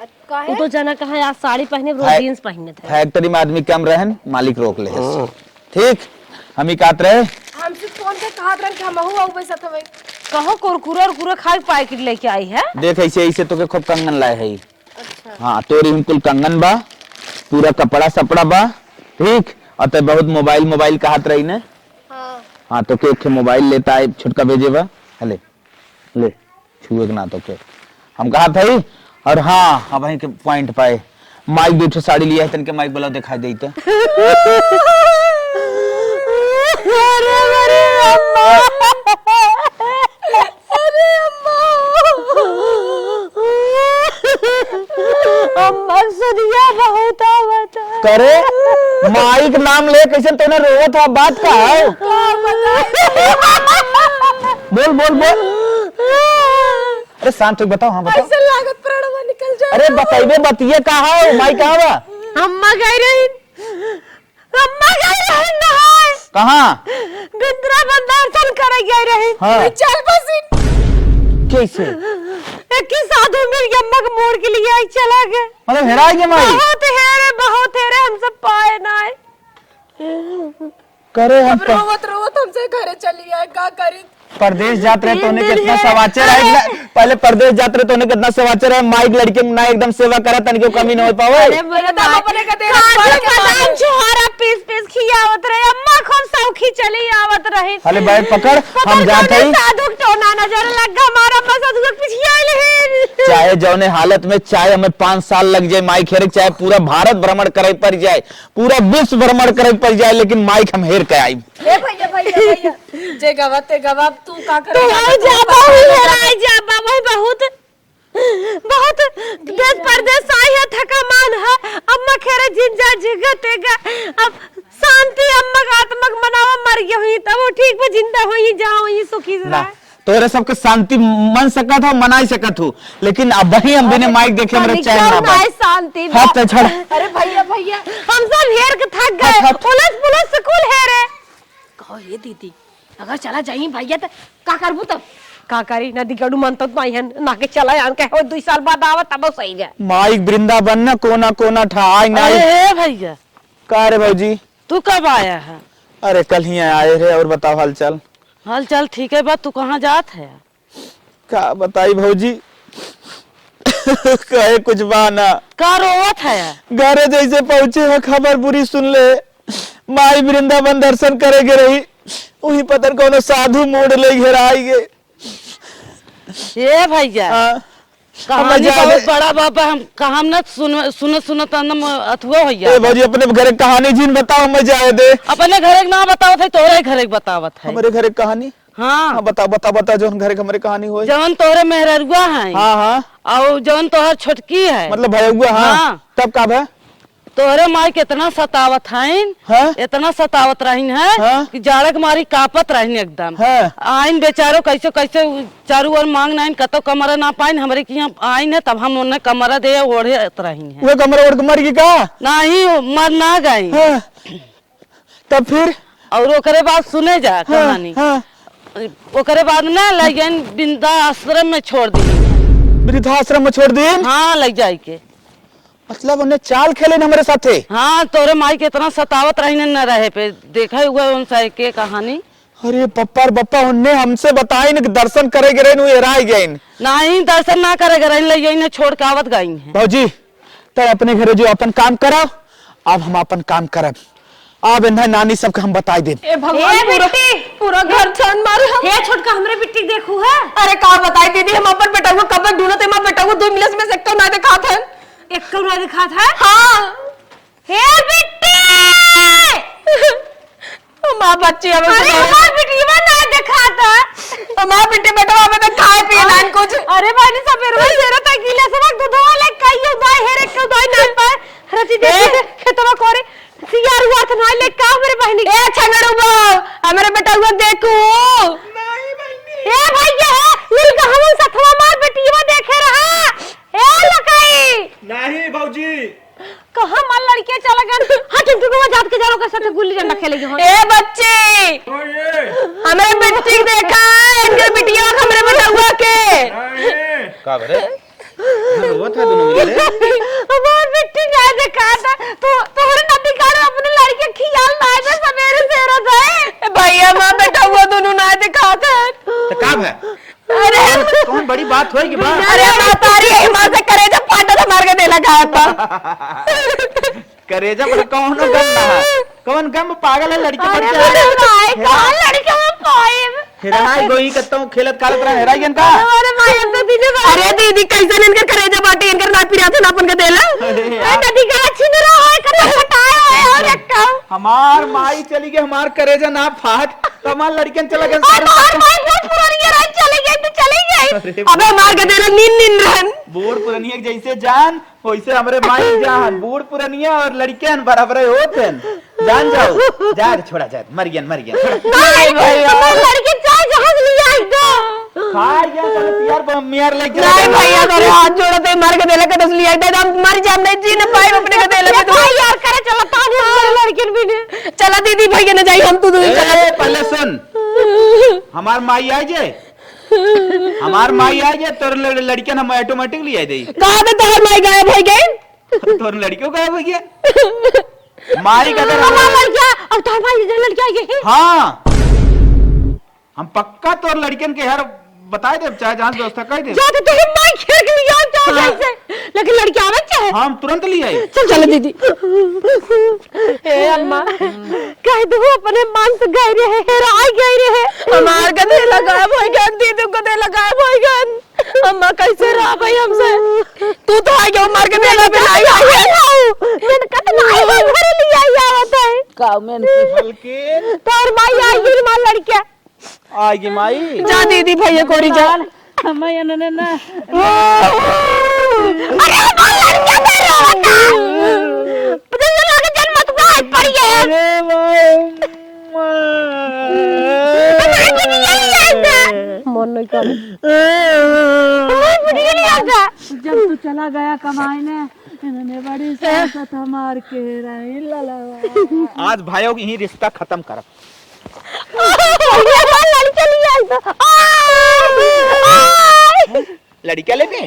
अ, काहे? वो तो जना कहा आज साड़ी पहने, रोज भाई, जींस पहने थे। फैक्ट्री में आदमी कम रहन, मालिक रोक ले। हाँ। ठीक, हम ही कहत रहे। हमसे फोन पे कहत रहन कि हमहू आउबे सथवे। कहो कुरकुरे उरकुरे खाए के पैकेट लेके आई है। देख, ऐसे, ऐसे तो के खूब कंगन लाए है। अच्छा। हाँ, तोरी हम कुल कंगन बा, पूरा कपड़ा सपड़ा बा, ठीक? और ते बहुत मोबाइल, मोबाइल कहत रही ने। हाँ। हाँ, तो के एक ठे मोबाइल लेता है, छोटका भेजे बा। हले, ले, छुए के ना तो के। हम कहत हई, और हाँ, अब वहीं के पॉइंट पाए। माइक दो ठे साड़ी लिया है, तनके माइक बोला दिखाई देते। अरे, अरे, अम्मा। अरे अम्मा। अम्मा सुनिया बहुत आवत है। करे, माई के नाम ले कैसे तूने रोवत हो, बात का है? का बताई? बोल, बोल, बोल। अरे शांत हो, बताओ, हाँ, बताओ। ऐसे लागत प्राणवा निकल जाए। अरे बताइबे, बतिये का हो, माई कहाँ बा? अम्मा गई रही। अम्मा गई रही नहाए। कहाँ? बिंद्रा में दर्शन करे गई रही। हाँ। चल बसिन। कैसे? एक ही साधु मिल के अम्मा के मोड़ के लिए आई चला गए। मतलब हेरा गए माई? बहुत हेरे, बहुत हेरे, हम सब पाए ना आए। करे हम अब प- रोवत रोवत हमसे घरे चली आए, का करी? परदेस जात रहे तोने कितना सवाचर है, पहले परदेस जात रहे तोने कितना सवाचर है, माइक लड़के ना एकदम सेवा करा, तनिको कमी न हो पावे। अरे मेरे तो हम अपने का दे काजू बादाम छोहारा पीस पीस खियावत रहे, अम्मा खूब सौखी चली आवत रही। अरे बैग पकड़, हम जात हई। साधु के टोना नजर लग गया, हमारा अम्मा साधु के पिछिया ले। चाहे जौने हालत में, चाहे हमें पाँच साल लग जाए माइक हेरे, चाहे पूरा भारत भ्रमण करे पड़ जाए, पूरा विश्व भ्रमण करे पड़ जाए, लेकिन माइक हम हेर के आइब। ए भैया, भैया, भैया, जे गवा ते गवा, तू का करे तू जाबा? आई जाबा, वही हेराई जाबा, वही बहुत, बहुत देश परदेश आई है, थका मान है, अम्मा खेरे जिंजा जिगत तोहरे सबके शांति मन सकत हो, मनाई सकत हो, लेकिन अबहीं हम बिना माई के देखे हमरे चैन ना बा। शांति बा। हट, छोड़। अरे भैया, भैया, हम सब हेर के थक गए। हट, हट। पुलिस, पुलिस स्कूल हेरे। कहो, हे दीदी, अगर चला जाई भैया, त का करबू तब? का करी, नदी गड़ू मन तो माई हन, ना के चला जान के हो, दुई साल बाद आवा, तब सही जाए। माई वृंदावन न कोना कोना ठा, आई ना अरे आई। हे भैया। का रे भौजी? तू कब आया है? अरे, कल ही आए रे। और बताओ हालचाल? हालचाल ठीक है बा, तू कहाँ जात है? का बताई भौजी, कहे कुछ बा ना। का रोवत है? घरे जैसे पहुँचे है, खबर बुरी सुन ले। माई वृंदावन दर्शन करे के रही, वही पता न कौनो साधु मूड़ ले घेराई गए। ए भैया, हाँ। कहानी बहुत बड़ा बाबा, हम, हम ना सुन, सुन, सुनत एकदम अथुआ हो गया। ए भौजी, अपने घरे कहानी जिन बताओ, हमें जाए दे। अपने घरे के ना बतावत है, तोरे घरे के बतावत है। हमरे घरे कहानी? हाँ। हाँ, बताओ, बताओ, बताओ, जौन घरे के हमरे कहानी होई। जौन तोहरे मेहररुआ है। हाँ, हाँ। और जौन तोहर छोटकी है। मतलब भयउआ, हाँ। हाँ। तब का भय? तोहरे माई के इतना सतावत हईन, हाँ? इतना सतावत रहीन है हाँ? कि जाड़े के मारी कांपत रहीन एकदम। हाँ। आइन बेचारो कैसे कैसे उ-, चारू ओर मांग नाइन, कतो कमरा ना पाइन, हमरे के यहाँ आइन है, तब हम उन्हें कमरा दे ओढ़त रहीन है। वो कमरा ओढ़ के मर गई का? नहीं, मर ना गई। हाँ। तब फिर? और ओकरे बाद सुने जा हाँ, कहानी। हाँ। ओकरे बाद ना लइ गइन वृद्धाश्रम में छोड़ दी। वृद्धाश्रम में छोड़ दी? हाँ, लइ जाए के। मतलब उन्हें चाल खेले न हमरे साथे? हाँ, तोरे माई के इतना सतावत रही न, न रहे पे। देखे हुए उनसे के कहानी। अरे बप्पा रे बप्पा, उन्हें हमसे बताइन कि दर्शन करे के रहे, वो हेराई गइन। नहीं, दर्शन ना करे के रहे, लइ गइन छोड़ के आवत गइन है। भौजी, तै अपने घरे जो अपन काम करा, अब हम अपन काम करब। अब इन्हें नानी सबके हम बताई देब। ए भगवान, ए पूरा, बिट्टी! पूरा घर छान मारे हम। हे छोटका, हमरे बिट्टी के देखू है। अरे का बताई दीदी, हम अपन बेटउआ कब ढूंढत है, हमार बेटउआ दो मिनट में से एक्को ना दिखात है। एक्को ना दिखात है? हाँ। हे बिट्टी! हमार बच्ची हमें अरे, हमार बिटिया ना दिखाता। हमार बिट्टी बेटवा हमें तो खाए पिए अरे, ना कुछ। अरे बहनी, सबेरवा से रत गिलासवा दूधवा ले कहियो दाई हेरे के दाई ना पाए। रची दे ए? खेतवा कोरे सियार हुआ था ना ले का हमरे बहनी। ए छंगड़ू बो, हमरे बेटवा देखू। नहीं बहनी। ए भैया, मिल के हमन सथवा मार बिटिया देखे रहा। ए लकाई। नहीं भौजी। कहाँ मार लड़के चला गन? हाँ, टिंटू को जात के जाओ के साथ गुल्ली डंडा खेलेगी हो। ए बच्ची, ओए। हमरे बिट्टी के देखा, इनके बिटिया के हमरे बेटउआ के। नहीं। का बरे? हाँ, रोवत है दोनों मिले। हमार बिट्टी ना दिखाता, तो तोहरे नदी काढ़ अपने लड़के खियाल ना दे, सबेरे से रत है। ए भैया, हमार बेटउआ दोनों ना दिखाता। तो का भय? अरे! कौन, कौन बड़ी बात होई कि बा? अरे मातारी, यही माँ से करेजा फाटा था, मार के देला खाए बा। करेजा पर कौनो गम ना है। कौन गम, पागल है लड़की अरे पर मेरे भाई, हेरा-, कौन लड़की में पाइब? हेराई गोई कत्तों खेलत कालत रहा, हेराई गन का? अरे माँ, अब तो दिने भर अरे दीदी, कैसे इनकर करेजा बाटे, इनकर ना पिरात है, ना अपन के देला। अरे ए, यार। नदी का छिन रहा है, कत्ता फटाए है, और अरे, एक काम। हमार माई चली गई, हमार करेजा ना फाट। तो हमार लड़कन चला गए अरे सारे हमार लड़कन। माई बहुत पुरानी है, चली गई तो चली गई। अरे अबे मार के दे रहे, नीन नीन रहन। बूढ़ पुरनिया के जैसे जान, वैसे हमरे माई जान। बूढ़ पुरनिया और लड़कन बराबर होत हैं। जान जाओ, जा रे, छोड़ा जा, मर गया, मर गया, छोड़ा। नहीं भाई, हमार लड़के चाहे जहाज लिया एकदम। खा गया, चलो यार, बम यार लेके नहीं भैया, तोरे हाथ जोड़त है, मार के देला के दस लिया एकदम, मर जा, नहीं जी न पाए अपने के देला के। भाई यार, करे चलो, तानी हमारे लड़कन भी ने। चला दीदी, भैया न जाई, हम तू दू ए, चला। पहले सुन, हमार माई आई जे, हमार माई आई जे, तोर लड़-, लड़कियन हम automatic ले आई दे। कहाँ पे तोहर माई गायब हो गई? तोर लड़कियों गायब हो गया? माई का अगर हमार लड़किया, अब तोहर माई इधर लड़किया आई है? हाँ, हम पक्का तोर लड़कियन के हर बताए देब, चाहे जहाँ से व्यवस्था कर देब। जा तो तोहर माई घेर के लिया, जा हाँ। जैसे। लेकिन लड़की आवे चाहे। हाँ, हम तुरंत ले आई। चल, चल दीदी। ए अम्मा, कह दो अपने मन से गए रहे, हेराई गए रहे। हमार गधे लगाए होई गन, दीदी गधे लगाए होई गन। अम्मा कैसे रहा भाई हमसे? तू तो आ गया, मार के मेला पे लाई आई है। मिनकत नहीं है, घर ले आई आवत है। का मेन की? तोर माई आई गई, मार लड़के। आएगी माई। जा दीदी, भैया कोरी जा। मैं इन्होंने ना। अरे, हमार लड़का कर रहा था। मुझे ये लगे जन्म तुम्हारा पड़ गया। अरे भाई। हमारे को भी यही लगता है। मन नहीं कमाई ने, इन्होंने बड़ी सासत हमार के रही, ललवा। आज भाइयों की ही रिश्ता खतम करब। ये बार लड़के लिए आई तो। आ! आ! लड़का लेबे?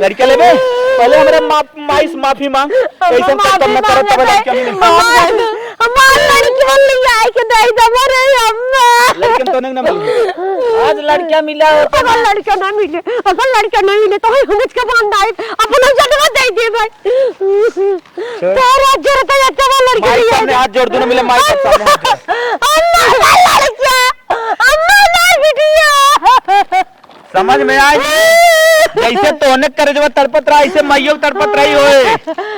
लड़का लेबे? पहले हमरा माफ, माई से माफी मांग। ऐसन माफी कब न करत, तब मांगे लड़का मिले। हमार, हमार लड़की बन लिया है कि नहीं दबो रे अम्मा। लड़कन तो नहीं ना मिले। आज लड़का मिला हो तो अगर लड़का ना मिले, अगर लड़का ना मिले तो हम समझ के बांध आए, अपना जगह दे दे भाई। छोड़। तोरा जरूरत है, अच्छा वो लड़की माई लिया सामने है। हाथ जोड़, दोनों मिले माई के सामने हाथ जोड़। अम्मा का लड़का, अम्मा ना बिटिया। समझ में आए? जैसे तोहने करेजवा तड़पत रहा, ऐसे माइयो तड़पत रही होए।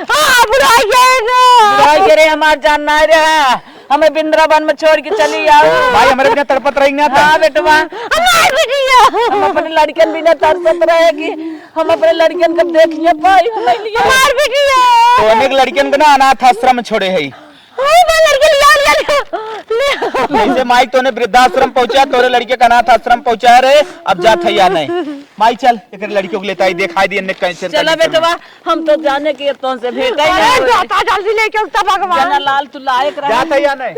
हाँ, बुढ़ाई गए ना। बुढ़ाई गए रे, हमार जान ना रहा। हमें वृंदावन में छोड़ के चली आओ। भाई, हमारे बिना तड़पत रही ना था। हाँ, बेटवा। हमार बिटिया। हम अपने लड़कन बिना तरसत रहे कि हम अपने लड़कन कब देखिए पाई, हमारे लिए। हमार बिटिया। तोहने के लड़कन को ना अनाथ आश्रम में छोड़े है। अरे बा लड़के लिया, लिया, लिया। ले। जैसे माई तोने वृद्धाश्रम पहुंचा, तोरे लड़के का अनाथ आश्रम पहुंचा रहे, अब जात है या नहीं? माई चल, एक लड़कियों को लेता ही दिखाई दिए, ने कैसे चला बेटवा, हम तो जाने के तो से भेंटा ही अरे नहीं होए। जाता जल्दी लेके उठता भगवान। जना लाल तू लायक रहा। जात है या नहीं?